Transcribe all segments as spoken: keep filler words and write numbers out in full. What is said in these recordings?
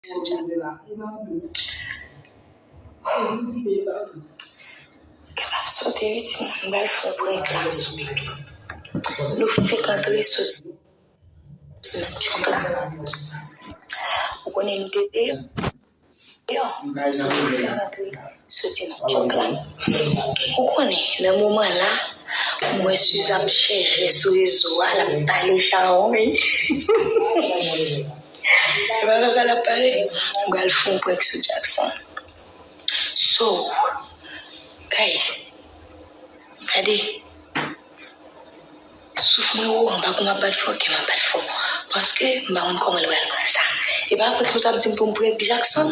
Kè m ap sote wi timoun, m pral fè yon prank la sou bebe. Nou fenk antre soti nan tchòk la. Ou konnen m te deyò. Deyò, m fenk antre soti nan tchòk la. Ou konnen, nan moman la, m wè Suze ap chèche sou rezo a, l ap pale chawony. E pa kaka l ap pale, m pral fè yon prank sou Jackson. So, guys, gade, souf mwen wo, m pa konn m ap bat fò, kè m ap bat fò. Paske m pa konn kòman l pral pran sa. E pa prank nou t ap di m pou m prank Jackson?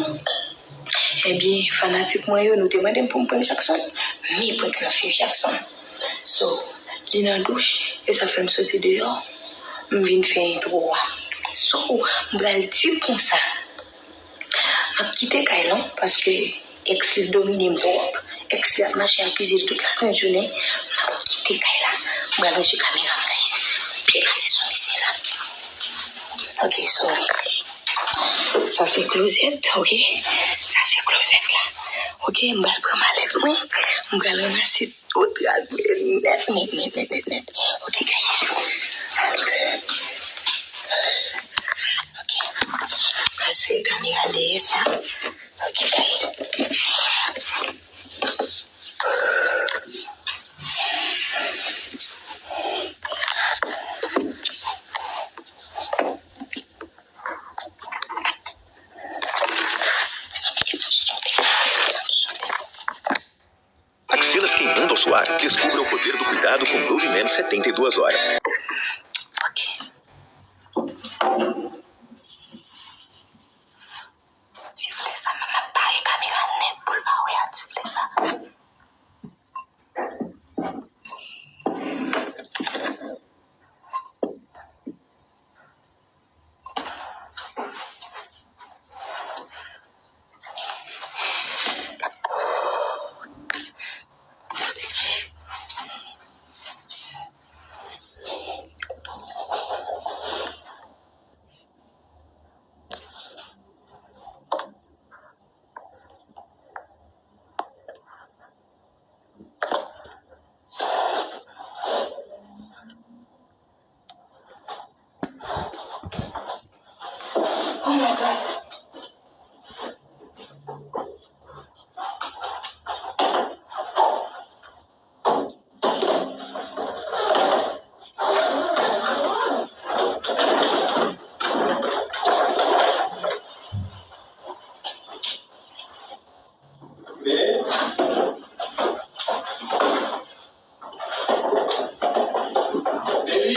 Ebyen, fanatik mwen yo, nou te mande m pou m prank Jackson, men prank nan fè Jackson. So, li nan douch, e sa fè m soti deyò, m vin fè entwo a. So, m pral di konsa. M ap kite kay lan, paske èks li domine m twòp. Èks li ap mache akize l tout lasent jounen. M ap kite kay la. M pral ranje kamera m, guys. Byen pase sou mesye la. Ok, so, sa se klozèt, ok? Sa se klozèt la. Ok, m pral pran malèt mwen. M pral ranmase tout rad mwen nèt, nèt, nèt, nèt, nèt, nèt. Ok, guys. Ok. Pase kamera dèyè sa. Ok, guys. Axilas queimando ao suar. Descubra o poder do cuidado com Dove Men setenta e duas horas. Ok. Ti flè sa, m ap bare kamera nèt pou l pa wè a, ti flè sa. Oh my God. Baby.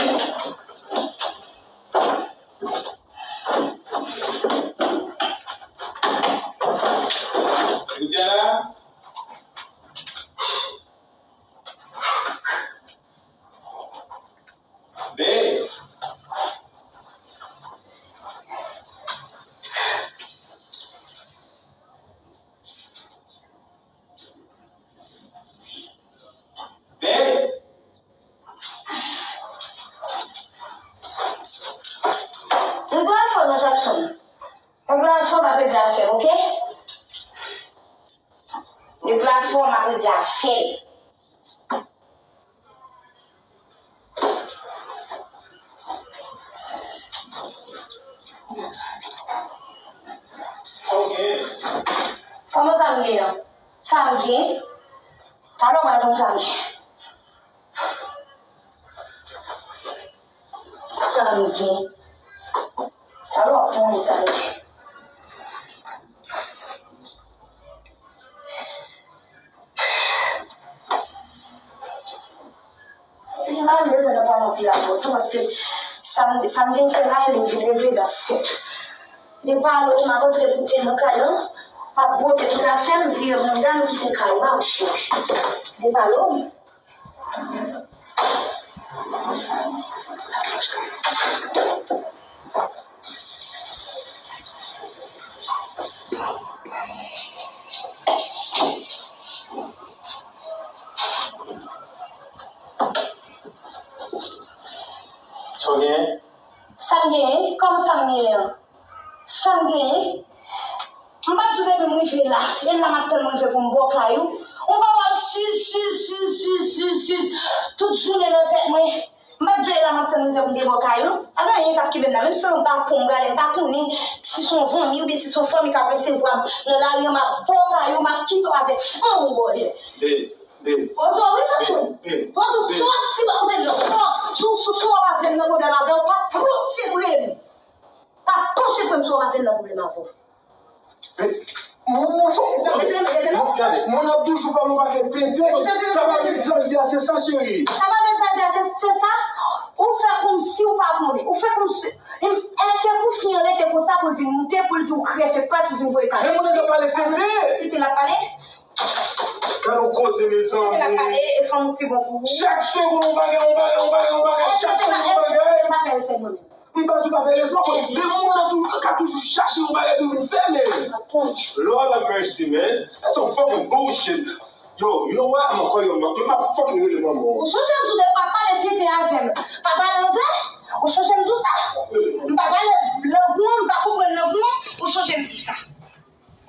Luciana. Babe. Babe. Nèg la anfòm non, Jackson. Nèg la anfòm, ap regle afè, ok? Nèg la anfòm, ap regle afè. Kòman sa m gen an? Sa m gen? Talè w pral konn sa m gen. Sa m gen? Talè w ap konnen sa m gen. Li pa bezwen nan pale anpil avè w tou, paske sa m, sa m gen fè la, e li vin regle dan sèt. Li pale w, m ap antre koupe nan kay lan, m ap bwote tout afè m, vire manda m kite kay ou a, ou chèche. Li pale w. Sa w genyen? Sa m genyen? Kòman sa m genyen an? Sa m genyen? E la, e la m ap tann rive pou m bò kay ou. Yon pawòl siz, siz, siz, siz, siz, siz. Tout jounen nan tèt mwen. M pa t di w e la m ap tann rive pou m te bò kay ou. Pa gen anyen k ap kenbe m nan. Menm si se yon bapon m prale, m pa konnen si se yon zanmi oubyen si se yon fanmi k ap resevwa m nan lari an, m ap bò kay ou, m ap kite w avèk fanm ou bòdè. Babe, babe, Poze w wi, Jackson. Babe, babe, Poze w, babe. Sòti bò kote m nan. Sòti, si w pa vle m nan pwoblèm avè w, pa pwoche pre m. Pa pwoche pre m si w pa vle m nan pwoblèm avè w. Moun ap toujou ba m yon pakèt tenten. Sa pa vle di sa l di a se sa, cheri. Sa pa vle di sa l di a se, se sa. Ou fè kòmsi ou pa konnen. Ou fè kòmsi. Èske pou fi an rete konsa pou l vin moute, pou l di w kreye fake paj, pou l vin voye kado? Men moun nan pale tenten. Tenten l ap pale? Gade yon koze, mezanmi. Tenten l ap pale, e fanm ou pi bon pou ou. Chak segonn, yon bagay, yon bagay, yon bagay, yon bagay. Chak segonn, yon bagay. M pa fè respè mwen menm. M pa di w pa fè respè, men moun nan tou, ka toujou chache yon bagay pou vin fè, men. Lord have mercy, man. That's some fucking bullshit. Yo, you know what? I'm gonna call your mom. M ap fucking rele manman w. Ou sonje m di w depi w ap pale tenten avè m, pa pale anglè? Ou sonje m di w sa? M pa pale lang ou an, m pa konprann lang ou an. Ou sonje m di w sa?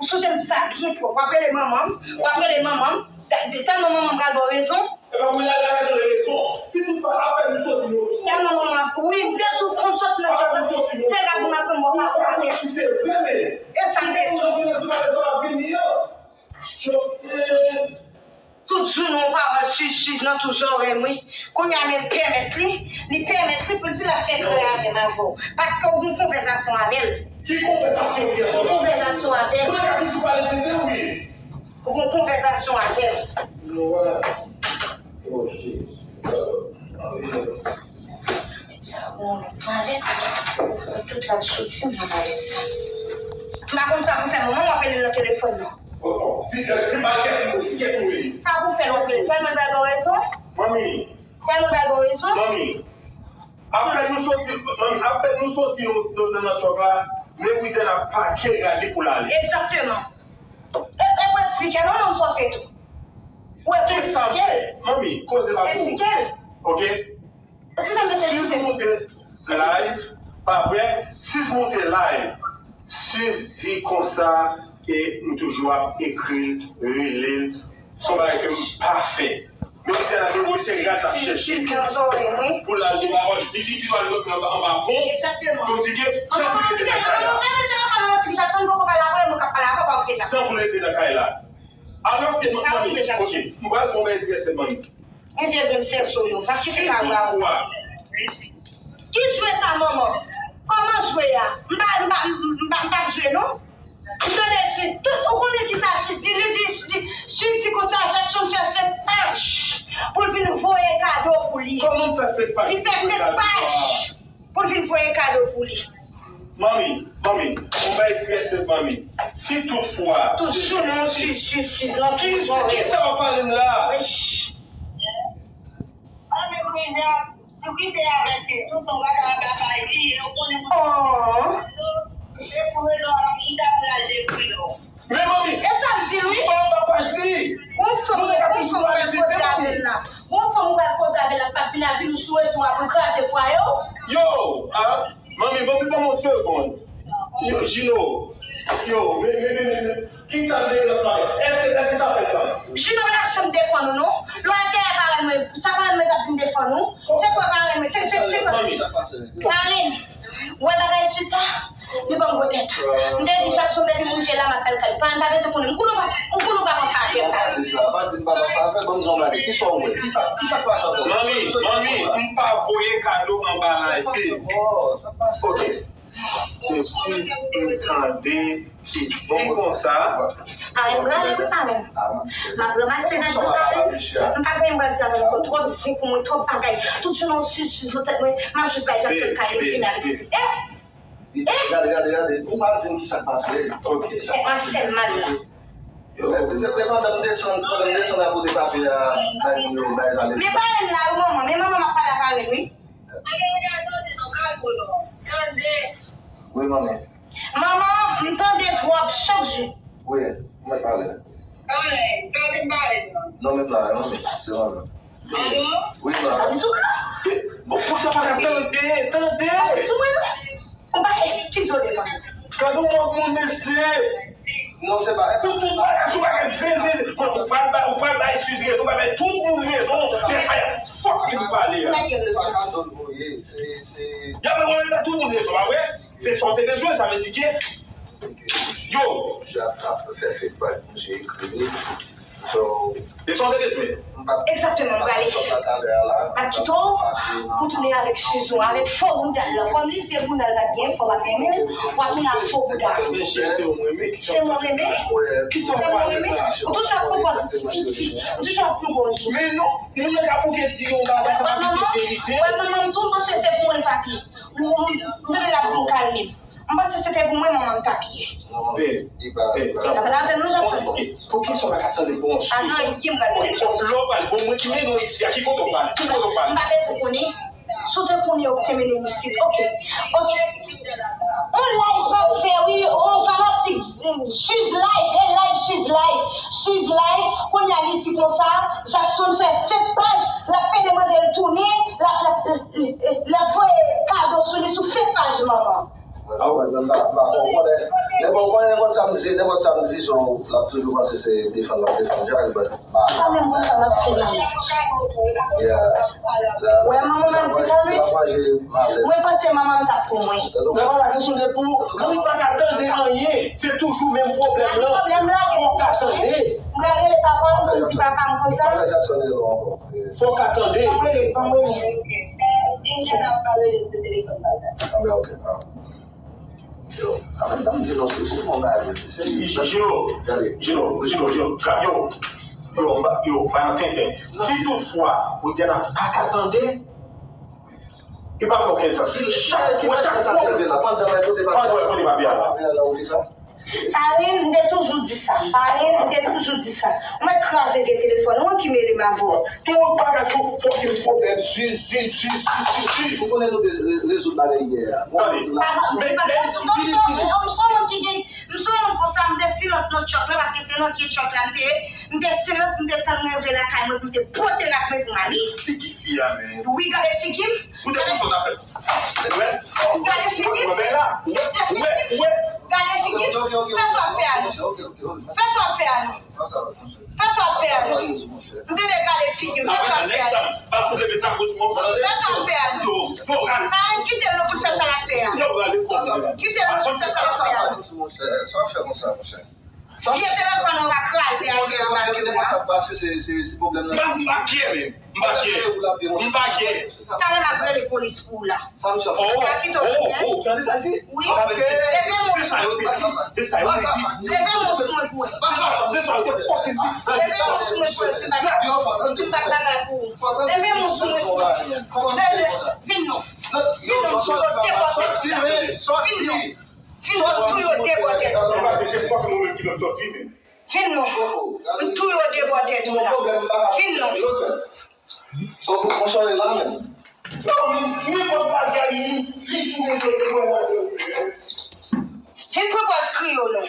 Ou sonje m di sa byen twòp. W ap rele manman m, w ap rele manman m. Tèlman manman m pral ba w rezon. E pa pou y al la, rele rezon. Si tout pa apèn nou soti nan chou. Tèlman manman m, wi, m te di w konn sòti nan chou la. Se rad mwen ap pran m bò pa konsa. E sa m te di w. Tout jounen yon pawòl siz, siz nan tou zòrèy mwen. Kounye a, men l pèmèt li, li pèmèt li pou l di l ap fè kreye avè m avè w. Paske w gen yon konvèsasyon avè l. Ki konvèsasyon ki avè l? Yon konvèsasyon avè l. Mwen ka toujou pale tenten, wi. Ou gen yon konvèsasyon avè l. You know what? Oh, shit. Sa bon, malèt. Tout la soti nan malèt sa. M pa konn sa pou fè, manman m ap rele l nan telefòn nan. Oh, oh. Si, eh, si pa kèt nou, kèt nou ye. Sa pou fè l ap rele. Tèlman l bay bon rezon. Manmi. Tèlman l bay bon rezon. Manmi. Apèn nou soti, manmi, apèn nou soti nou, nou, nou nan chòk la, men Widiana pake rad li pou l ale. Egzakteman. E, e pou eksplike non, non, sa w fè tou. Ou e pou eksplike l. Manmi, koze pa pou ou. Eksplike l. Ok? Siz moute live, pa vre, Siz moute live, Siz di konsa, e m toujou ap ekri l, rele l, se yon bagay ke m pa fè. Men m te la, men se gras ap chèche pou l al di pawòl. Li di li pral dòmi anba, anba pon. Kòmsi ke, tankou l rete nan kay la. Tankou l rete nan kay la. Alòske, manmi, ok, m pral fè yon bagay trè senp, manmi. Yon vye grenn sèso yo, pa kite kay la. Ki jwe sa, manman? Kòman jwe a? M pa, m pa, m pa, m p ap jwe, non. M tande si tout, ou konnen ki sa Sis di, li di, li, Sis di konsa, Jackson fè fake paj pou l vin voye kado pou li. Kòman m fè fake paj? Li fè fake paj pou l vin voye kado pou li. Manmi, manmi, yon bagay trè senp, manmi. Si toutfwa. Tout jounen, si, si, si, si, ki, ki sa w ap pale m la? Wesh. Ann, men kounye a, tou kite avèk li, tout nou pa ta ap bay li, nou konnen pou. Oh. E pou rele w ap chita pou l al dekri nou. Men manmi, e sa m di l wi. Ou pa anba paj li. Yon fanm, yon fanm ou pral koze avè l la. Yon fanm ou pral koze avè l la, k ap vin al vin ou sou rezo a pou l kraze fwaye w. Yo, ah, manmi, ban m, ban m yon segonn. Yo, Gino. Yo, men, men, men, men, men. Kisa m te gen nan fwaye? Èske, èske sa fè sans? Jino pa t ap janm defann ou non. Lè w al dèyè parenn mwen, sa parenn mwen t ap vin defann ou? Te kwè parenn mwen, te, te, te kwè. Parenn, ou wè bagay Sis sa? Li ban m gwo tèt. M te di Jackson depi m rive la, m ap fè l kay. Parenn pa bezwen konnen. M konnen w pa, m konnen w pa konn favè. Pa di sa, pa di m pa konn favè, ban m di w yon bagay. Kisa w wè? Kisa, kisa k pase ankò? Manmi, manmi, m pa voye kado anba live. Sa k pase ankò? Sa k pase? Ok. Se Sis m tande ki di konsa. Parenn prale wi, parenn. M ap ranmase rad mwen, parenn. M pa gen anyen m pral di avè l ankò. Twòp zen pou mwen, twòp bagay. Tout jounen yon Sis, Sis nan tèt mwen. M ap jis bay Jackson kay li fini avèk li. Eh! Eh! Gade, gade, gade. Ou pa di m kisa k pase. Ok, sa. Tèt mwen fè m mal la. Yo, se vre, pandan m desann, pandan m desann la pou te pase a, bay moun yo, bay zam. Men parenn la wi, manman. Men manman m ap pale a parenn wi. Wi, manmi. Manman, m tande twòp chak jou. Wi, mwen pale. Non, men pale, non, men se manmi. Wi, manmi. Bon, pou sa pa ka tande, tande. Ou pa eskize w devan m. Gade yon mòd moun, mesye. Non, se pa. Pou tout bagay, tout bagay, zen, zen, zen. Bon, ou pral bay, ou pral bay Suzy rezon, ou pral bay tout moun rezon de sa y ap fucking pale a. Se pa kadò l voye, se, se. Y ap bay tout moun rezon, pa vre? Se sa w te bezwen, sa vle di ke, yo. Misye ap, ap fè fake paj, misye ekri li. So, e sa w te bezwen? Egzakteman, m prale. M ap kite w pou tounen avèk Suzy, avèk fo bouda l lan. Kòm li di bouda l pa t gen fò, pa t renmen l, w ap tounen ak fo bouda. Men chè, se ou m renmen. Se mwen renmen? Se mwen renmen? Ou toujou ap pran pòz ti piti. Ou toujou ap pran pòz ou. Men non, moun nan ka bouke di yon bagay, sa pa pitit verite. Wè, manman m tou, m panse se pou mwen l t ap ye. M, m, m tande l ap di m kalme m. M panse se te pou mwen manman m t ap ye. Non, li pa, li pa. L ap lave m, non, Jafè. Ok, poukisa w pa ka tande bon sou? Pa gen anyen m pral di. Ok, lè w pral bon, mwen ki mennen w isi a, ki kote w pral? Ki kote w pral? M pa bezwen konnen. Si w te konnen, ou te mennen m isit. Ok, ok. On live m ap fè, wi, on fanatik, Suzy live, e live Suzy live, Suzy live, kounye a li di konsa, Jackson fè fake paj, l ap pede mande l tounen, l ap, l ap, l ap voye kado sou li sou fake paj manman. Ah ouais, men m pa, m pa konprann. Nenpòt, nenpòt sa m di, nenpòt sa m di, so, l ap toujou panse se defann l ap defann Jack, but, pa menm konsa m ap fè la. Yeah. Wè, manman m ap di kalme. Mwen panse manman m t ap pou mwen. Nan pa la kesyon de pou, ou pa ka tande anyen. Se toujou menm pwoblèm lan. Pwoblèm la, fò w ka tande. M pral rele papa m pou m di papa m konsa. Fò w ka tande. Ban m rele, ban m rele. Ah, ben, ok. Ah. Yo, an menm tan m di nou, se, se bon bagay, se Jino, Jino, Jino, Jino, yo, yo, m pa, yo, pa nan tenten. Si toutfwa, Widiana pa ka tande, li pa fè okenn sans. Chak, mwen, chak fwa, pandan w kote papye a la. Parenn, m te toujou di sa. Parenn, m te toujou di sa. Mwen kraze vye telefòn ou an ki mele m avè w. Tout bagay se yon fucking pwoblèm. Jis, jis, jis, jis, jis, jis. Ou konnen nou te re-, rezoud bagay yè a. Tande. M se yon moun ki gen, m se yon moun konsa, m te silans nan tchòk la, paske se nan vye tchòk la m te ye. M te silans, m te tann mwen rive lakay mwen, pou m te pote rak mwen pou m ale. Figi fi a, men. Wi, gade figi m. Ou te konn sa w t ap fè. Wè. Gade figi m. Wè, wè, wè. Gade figi m. Fè sa w fè a, non. Fè sa w fè a, non. Fè sa w ap fè a non. M te vle gade figi m. Fè sa w ap fè a non. Fè sa w ap fè a non. Yo, yo, gade. Parenn, kite l non pou l fè sa l ap fè a. Yo, gade. Kite l non pou l fè sa l ap fè a non. Sa w ap fè konsa, monchè? Vye telefòn nan w pa kraze atè anba pye w la. Sa k pase, se, se, se pwoblèm nan. M pa, m pa care, menm. M pa care. M pa care. Talè m ap rele polis pou w la. Sa m sòt. Oh, oh, oh, tande sa l di? Wi. Leve mouch ou. Se sa yo te di. Se sa yo te di. Leve mouch ou mwen pou wè. Se sa yo te fucking di. Leve mouch ou mwen pou wè si m pa t, si m pa t bagay pou ou. Leve mouch ou mwen pou wè. Leve, vin non. Vin non, m tou yo debòte. Vin non. Vin non, m tou yo debòte. Vin non. M tou yo debòte tou la. Vin non. Bon, bon, sa w la menm? Non, nenpòt bagay, li, li sou mete, li wè la. Vin pran pòz kriye w non.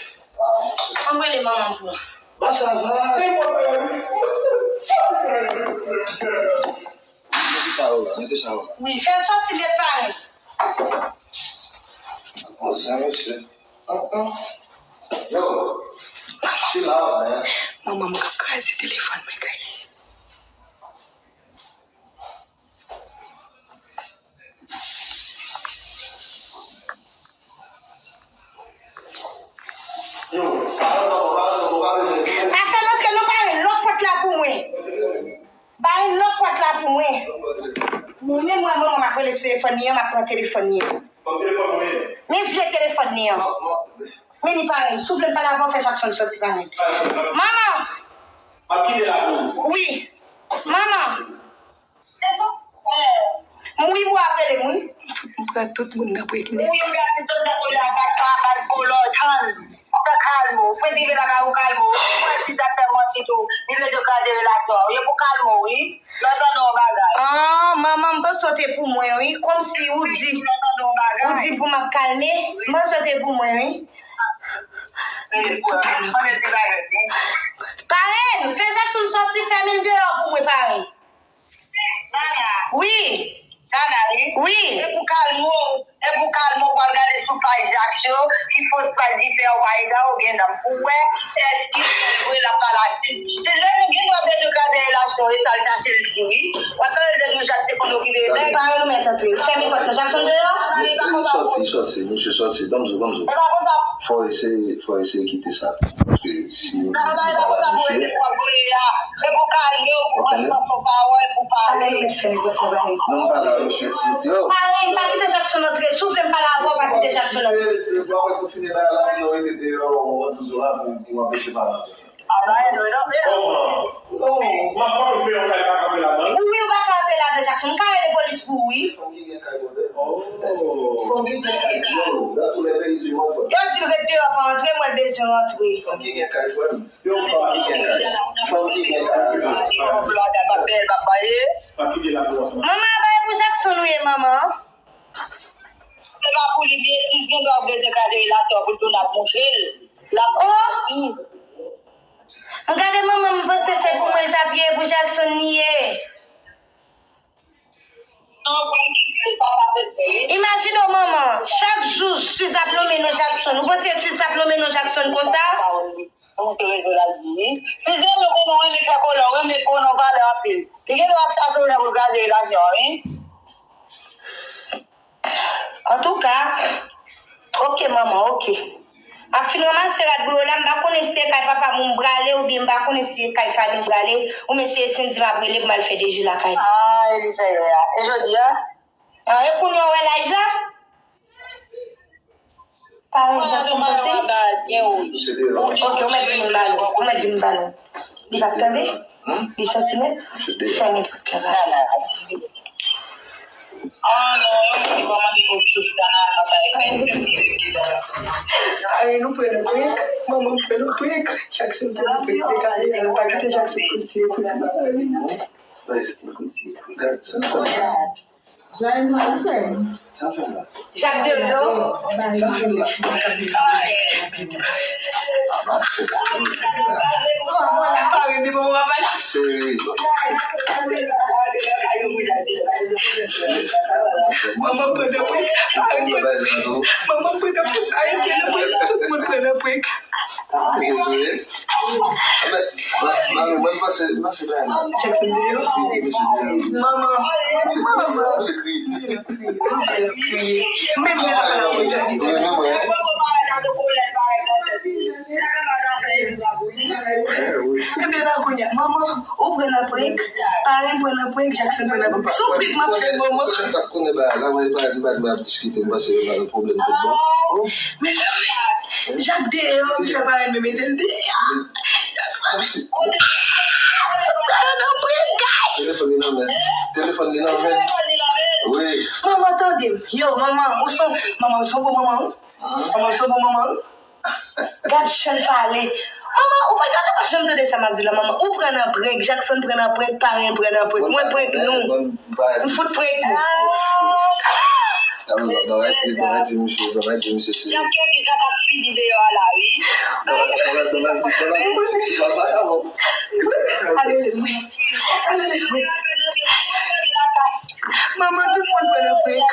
Ann rele manman m pou ou. Ba sa va. Nenpòt bagay, li. Mete sa yo la, mete sa yo la. Wi, fè l sòti nèt parenn. Konsa, mesye. An, an. Yo, ki la, men. Manman m ka kraze telefòn mwen, guys. Pa fè l antre non, parenn, lòk pòt la pou mwen. Parenn, lòk pòt la pou mwen. Mwen menm, mwen, mwen, m ap rele sou telefòn li an, m ap pran telefòn li an. Men vye telefòn li an. Men li parenn, si w vle m pale avè w, fè Jackson sòti parenn. Manman! Wi. Manman! Wi, m ap rele m, wi. M pran tout moun nan pou eknèk. Wi, m gade tout nan pou la, bat pa, bat kolò, tann. Sa kalme w. Fredi vin lakay ou kalme w. Ou wè si sa fè manti tou. Li vle di w kraze relasyon an. Wi, e pou kalme w, wi. Lè w tande yon bagay. Ah, manman, m panse w te pou mwen, wi. Kòmsi ou di, ou di pou m ap kalme. M panse w te pou mwen, wi. Parenn, fè Jackson sòti, fèmen l deyò pou mwen, parenn. Wi. Wi. E pou kalme w. E pou kalme w pral gade sou paj Jackson, ki fòs pral di fè w pa eda w gen nanm pou wè èske l vre l ap pale a Sid. Se lè nou gen dwa bezwen kraze relasyon e sa l chache l di wi. W ap tande l de jou Jack te konn okipe nèg. Pare nou mèt antre. Fèmen pòt la. Jackson deyò. Li sòti, li sòti, misye sòti. Ban m zo, ban m zo. E pa konsa. Fò eseye, fò eseye kite sa. Paske si nou pa la misye. Se pou kalme w, pou pran sans yon pawòl, pou pale. Pale nou mèt fè nou gwo travay. Non, m pa la misye. Yo. Pare, pa kite Jackson antre. Soufle m pale avè w, pa kite Jackson antre. Yo, yo, yo, yo, kontinye la, la, nou rete deyò, ou antre la, pou, pou anpeche pale. Non, m ap pran yon kay pa kanpe ladan. Wi, ou pa ka antre ladan, Jackson. M ka rele polis pou ou, wi. Yo di l ret deyò, pa antre, mwen bezwen antre. Manman, a bay pou Jackson ou ye, manman. Se pa pou li, byen, si gen dwa bezwen kraze relasyon pou l tou n ap montre l. L ap pati. M gade manman m panse se pou mwen l t ap ye, pou Jackson li ye. Imajine w manman, chak jou Suze ap lonmen non Jackson. Ou panse Suze t ap lonmen non Jackson konsa? Suze, mwen konnen w renmen fè kolè, w renmen pran non valè anpil. Li gen dwa ap chache w nan pou l kraze relasyon an, wi. Antouka, oke manman, oke. M ap fin ranmase rad boulo la, m pa konnen si se kay papa m ou m prale, oubyen m pa konnen si se kay fanmi m prale, oubyen se Cindy m ap rele pou m al fè de jou lakay li. Ah, e li fè yè a. E jodi a? Ah, e kounye a w wè live la? Pare Jackson soti? Ok, ou mèt vin m bal ou. Ou mèt vin m bal ou. Li p ap tande? Li soti nèt? Fèmen pòt la ba li. Ay, nou pran nan prank. Manman pran nan prank. Jackson pran nan prank. Degade, pa kite Jackson kontinye prank. Kontinye prank. Sa e nou ap fè? Sa fè la? Jak deyò. Sa fè la? Papa fè la. Pare de manman papa la. Manman pran de prank. Pare pran de prank. Manman pran de prank. Pare pran de prank. Tout moun pran de prank. Ah, désolé. Mwen, mwen, mwen panse, mwen panse pa la. Jackson deyò. Manman. Manman. Mwen kriye. Mwen kriye. Menm lè l ap pale avè w, li tande. Ebyen, pa kounye a. Manman, ou pran nan prank. Pare pran nan prank, Jackson pran nan prank. Se yon prank m ap fè, manman. Sa konnen ba la, mwen pa, mwen pa, mwen ap diskite, mwen panse yo pa gen pwoblèm tout bon. Mezanmi, Jak deyò, m fè parèt m mete l deyò. Pale nan prank, guys. Telefòn li nan men. Telefòn li nan men. Wi. Manman, tande m. Yo, manman, ou son, manman, ou son bon manman, wi. Manman, ou son bon manman, wi. Gad jan l pale. Manman, ou pa gade, pa janm tande sa m ap di la, manman. Ou pran nan prank, Jackson pran nan prank, parenn pran nan prank. Mwen prank nou. M fout prank nou. Sa vle pa di, pa di misye, pa di misye se. Jan kèk jan ap fini deyò a la, wi. Alele mwen. Alele mwen. Manman, tout moun pran nan prank.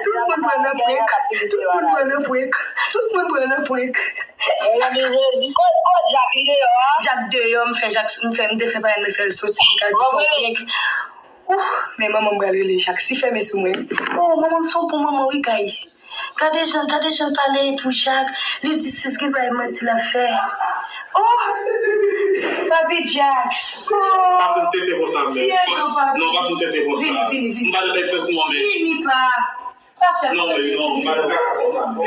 Tout moun pran nan prank. Tout moun pran nan prank. Tout moun pran nan prank. Jak deyò, m fè Jak, m fè, m te fè parenn mwen fè l soti pou l ka di se yon prank. Ouh, men manman m pral rele Jak. Si fèmen sou mwen. Oh, manman m se yon bon manman, wi, guys. Gade jan, gade jan l pale pou Jak. Li di Sis gen bagay manti l ap fè. Oh, Papi Jax. Oh, pa fin tete konsa, men. Sirye non, Papi. Non, pa fin tete konsa. Vini, vini, vini. M pa nan bèk fè kou an, men. Vini, pa. Pa fè non, men non, m pa nan bèk fè kou an. Non, men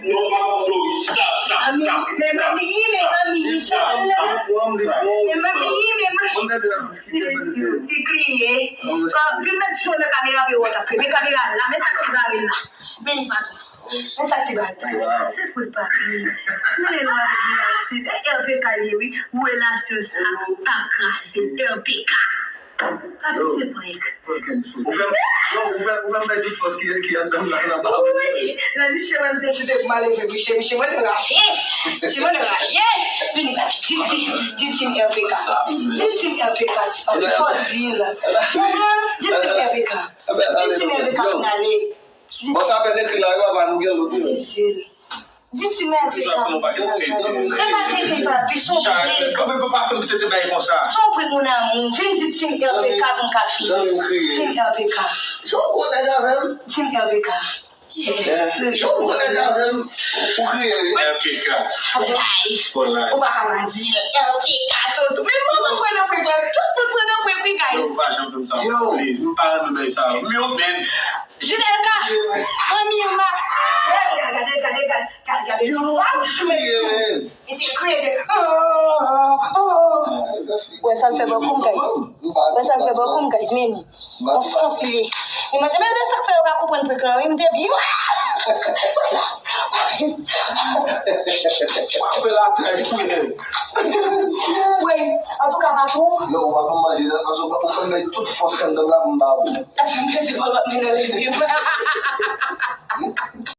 non, pa konn Flori. Stop, stop, stop. Men mami, men mami, men mami, men mami. Silans, ti kriye. Vin met cho nan kamera pou yo wè w t ap kriye. Men kamera la, men sa k te bare l la. Men li pa twò. Men sa k te bare l. Se pou l pa kriye. Men nou avèk relasyon. E R P K li ye, wi. Relasyon sa pa kraze. R P K. Papi se prank. Ou fè m, non, ou fè, ou fè m pèdi fòs ki, ki anndan m nan, nan ba ou. Wi. Lè misye wè m deside pou m ale vre, misye, misye, mwen raje. Misye, mwen raje. Vini, papi, di, di, di team R P K. Di team R P K, ti papi, fò di l. Konprann? Di team R P K. Di team R P K pou n ale. Bon, sa fè n ekri la, wi, papa, nou gen lòt, wi. Mesye. Di ti mèt. Toujou ap fè nou pa gen tèt. Fè pa tèt, papi, son prik. Konbyen papa fè m tèt bay konsa? Son prik, mon amour. Vin di Team R P K pou m ka fini. Zanmi m kriye. Team R P K. Jan w gwo nèg avè m. Team R P K. Yes. Jan w gwo nèg avè m. Ou kriye. R P K. For life. For life. Ou pa ka pa di R P K tout. Men mwen, mwen pran nan prik la. Tout moun pran nan prik, wi, guys. Yo, ou pa janm fè m sa. Yo. Please. M pa renmen bagay sa yo. Men, men, Judelka, Anmirma. Gade, gade, gade, gade, gade, gade. Yo, w ap jwe. Misye kriye de. Oh, oh, oh. Wè sa l fè bò kou m, guys. Wè sa l fè bò kou m, guys. Men, on sans li ye. Imajine, men sa k fè yo pa konprann prik lan, wi, m te di. Frape la tèt, wi. Wi, antouka, patwon. Non, ou pa konn manje, paske ou pa konn bay tout fòs anndan m la pou m ba ou. Sa fè m plezi pou w ap mennen leve m.